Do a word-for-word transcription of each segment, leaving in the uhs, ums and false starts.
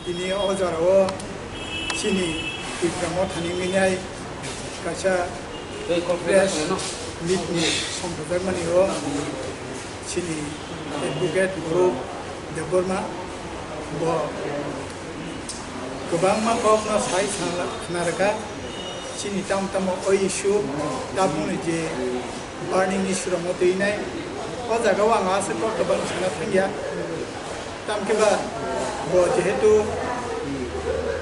Tini o jora o chini Tipra Motha ni minai kaisa press meet ni somphajak mani o chini advocate Bhuru Debbarma bo kwbangma kok no sai khna rwkha. Chini tamo tamo o issue tabukni je burning issue rokno twi nai. O jaga o ang aswk kok kwbang sana thangya. Tamkhe ba bo jehetu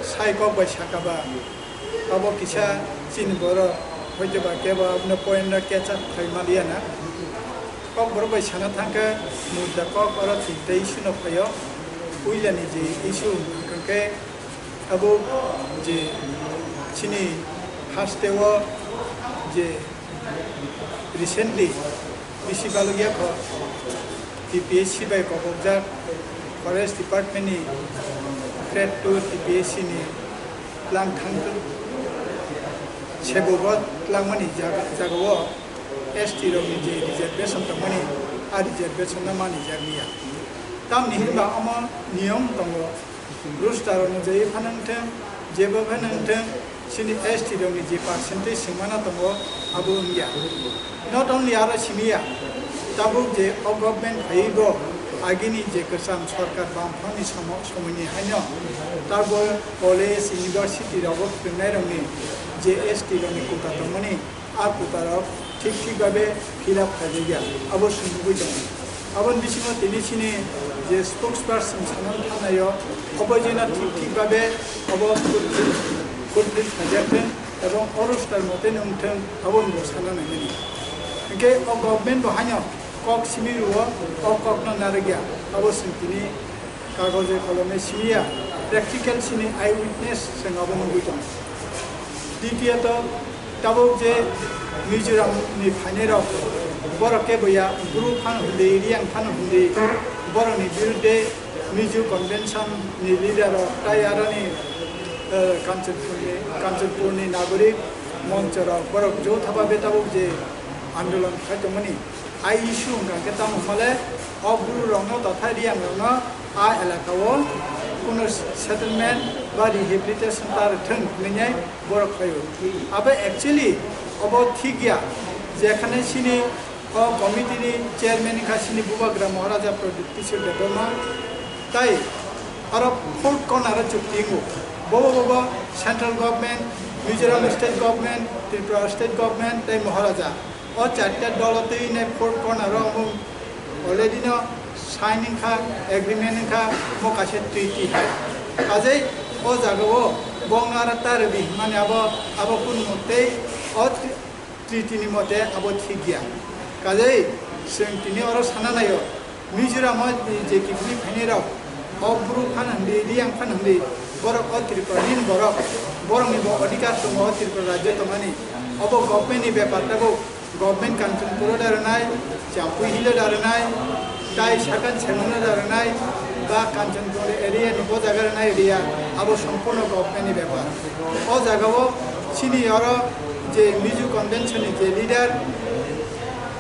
sai kok bai saka ba abo kisa chini borok hoito ba kebo abono point no catch up khai maliya na. Kok borok bai sana thangkhe mudda kok oro chini tei issue no phaio. Puila ni je issue hwnkhe abo je chini haste o je recently bisi balukya kho T P S C bai kobokjak Forest Department ni grade two T P S C ni tlang thang sebo bo tlangmani jaga, jaga o S T rok ni je reservation tongmani, a reservation no mani jakliya. Tamni hinba omo niyom tongo. Roster rok nujai phano wngthang, jebo phano wngthang, chini S T rok ni je percentage swngmano tongo, abo wngya. Not only aro simiya, tabuk je o government phaiwi bo agini je kwcham sorkar bamphang ni somo-, somoi ni haino tabuk college, university rogo phwrwngnai rok ni je S T rok ni quota tongmani, a quota rok thik thik babe fill up khaijak ya, abo chwng nugwi tongo. Aboni bisingo tini chini je spokesperson sanani thangnai o, obo jeno thik thik babe obo fulfill, fulfill khaijak thung ebong o roster mote no wng thung, abo bo sana nai mani. Hinkhe o government bo haino kok simi rwo, o kok no narwk ya, abo chwng tini kagoje kolome simiya, practical sini eyewitness chwng abo nugwi tongo. Ditiyot, tabuk je Mizoram ni phainai rok, borok kebo ya, Bru phano hindi, Riyang phano hindi, borok ni birudde Mizo convention ni leader rok, tai aroni, eh, Kanchanpur ni, Kanchanpur ni nagorik moncho rok, borok jothaba be tabuk je andolon khai tongmani. A issue wngkha khe tamo hwnmale o Bru rokno totha Riyang rokno a elaka o kuno settlement ba rehabilitation ta rwthwng hwnwi borok khlaio. Abo actually obo thik ya, jekhane chini o committee ni chairman wngkha chini Bubagra Maharaja Pradyut Kishore Debbarma, tai aro four corner o chukti wngo. Bobo bobo central government, Mizoram state government, Tripura state government tei Maharaja. O charta dolo twi nai four corner o omo already no sign wngkha, agreement wngkha, omo kaisa treaty hai. Kajai o jaga o bongno aro ta rwdi hwnmani abo, abo kunu motei o treaty ni mote abo thik ya. Kajai chwng tini oro sana naio, Mizoram o je kiphilwi phainai rok, o Bru phano hindi, Riyang phano hindi, borok o Tripura ni borok, borok ni bo odhikar tongo o Tripura rajyo tongmani. Obo government ni bepar tabuk, government Kanchanpur o da rwnai, Champui Hill o da rwnai, tai Sakan Sengon o da rwnai, ba Kanchanpur area ni bo jaga rwnai area, abo sompurno government ni bepar. O jaga o chini oro je Mizo convention ni je leader,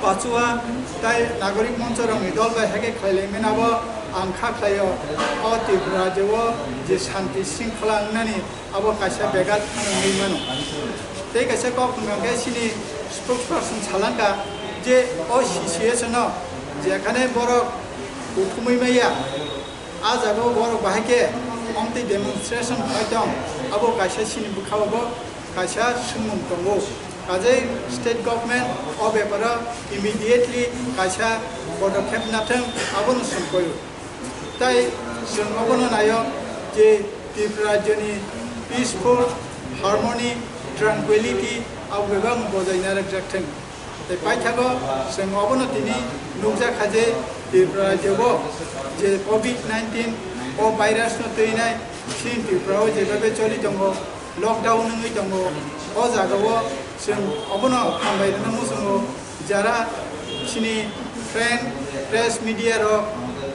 Pachua tai nagorik moncho rokni dol bai hai khe khlai lai mani abo ang kha khlai o, o Tripura rajyo o je shanti shringkhola wngnani abo kaisa begat phano wngwi mano. Tei kaisa kok hwnkha khe chini spokesperson salangkha je o situation o jekhane borok kuthumwi maya, a jaga o borok bahai khe omtwi demonstration khai tong, abo kaisa chini bwkha o bo kaisa swngmung tongo. Kajai state government o beparo immediately kaisa podokkhep nathwng, abono chwng koyo. Tai chwng obono naio je Tripura rajyoni peaceful, harmony, tranquility abo bebak bojai narwkjak thwng. Tei paithago chwng obono tini nukjakha je Tripura rajyo o je covid nineteen o virus no twinai chini Tripura o jebabe choli tongo, lockdown wngwi tongo. O jaga o chwng obono hambai rwna muchungo, jara chini friend, press media rok,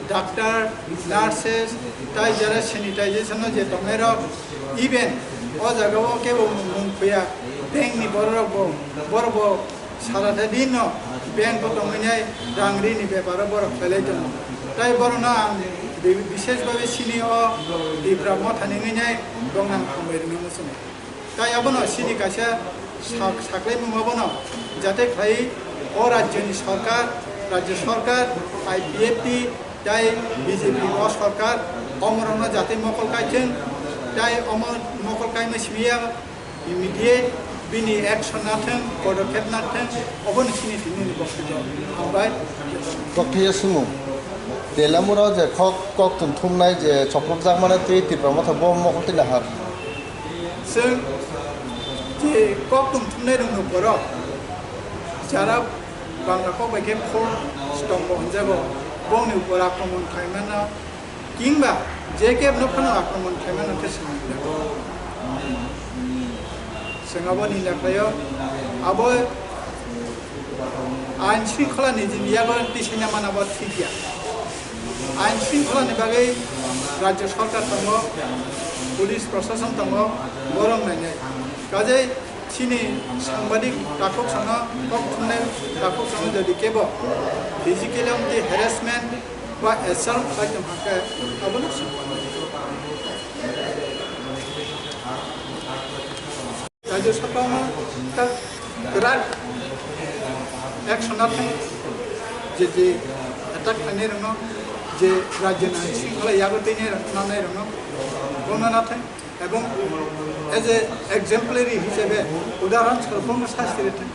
doctor, nurses, tai jara sanitization no je tongnai rok, even o jaga o kebo mung mung phuya, bank ni borok rok bo, borok bo sara tei din no bank o tongwi nai rang ri ni bepar o borok khlai tongo. Tai borok no ang Bi-, bishesh bhabe chini o Tipra Motha ni wngwi nai bongno ang hambai rwna muchungo. Tai abono chini kaisa sak-, saklaimung abono jate khlai o rajyoni sorkar, rajya sorkar, I P F T, tai B J P o sorkar, omorokno jate mokol kaithwng, tai omo mokol kaima simi ya, immediate bini action nathwng, podokkhep nathwng, obono chini thwimani boktwibyo. Hambai. Kokthiya sumung. Telamura je kok, koktwm thumnai je chopropjak mane twi Tipra Motha bo mokol twi nahar. Chwng je koktwm thumnai rokno borok jara Bangla kok bai khe four stombo hwnjago, bongni upor akromon khlaimano, kingba je kebo no phano akromon khlaimano khe chwng nai. Chwng abo nini khlaio, abo ain shringkhola ni jini yago tisaina mana bo thik ya. Ain shringkhola ni bagwi rajya sorkar tongo, police prosason tongo, borok nainai. Kajai chini sangbadik takhuk sano, kok thumnai takhuk sano jodi kebo physically omti harassment ba assault khlai tong hakhe abono sangbadik. Rajya Sabha no ta kwrak action nathwng, je je attack khlainai rokno, je rajya ni singkhala yago teinai rok, nanai rokno bono nathwng, ebong as a exemplary hisabe udahoron sorokromno sasti rithwng.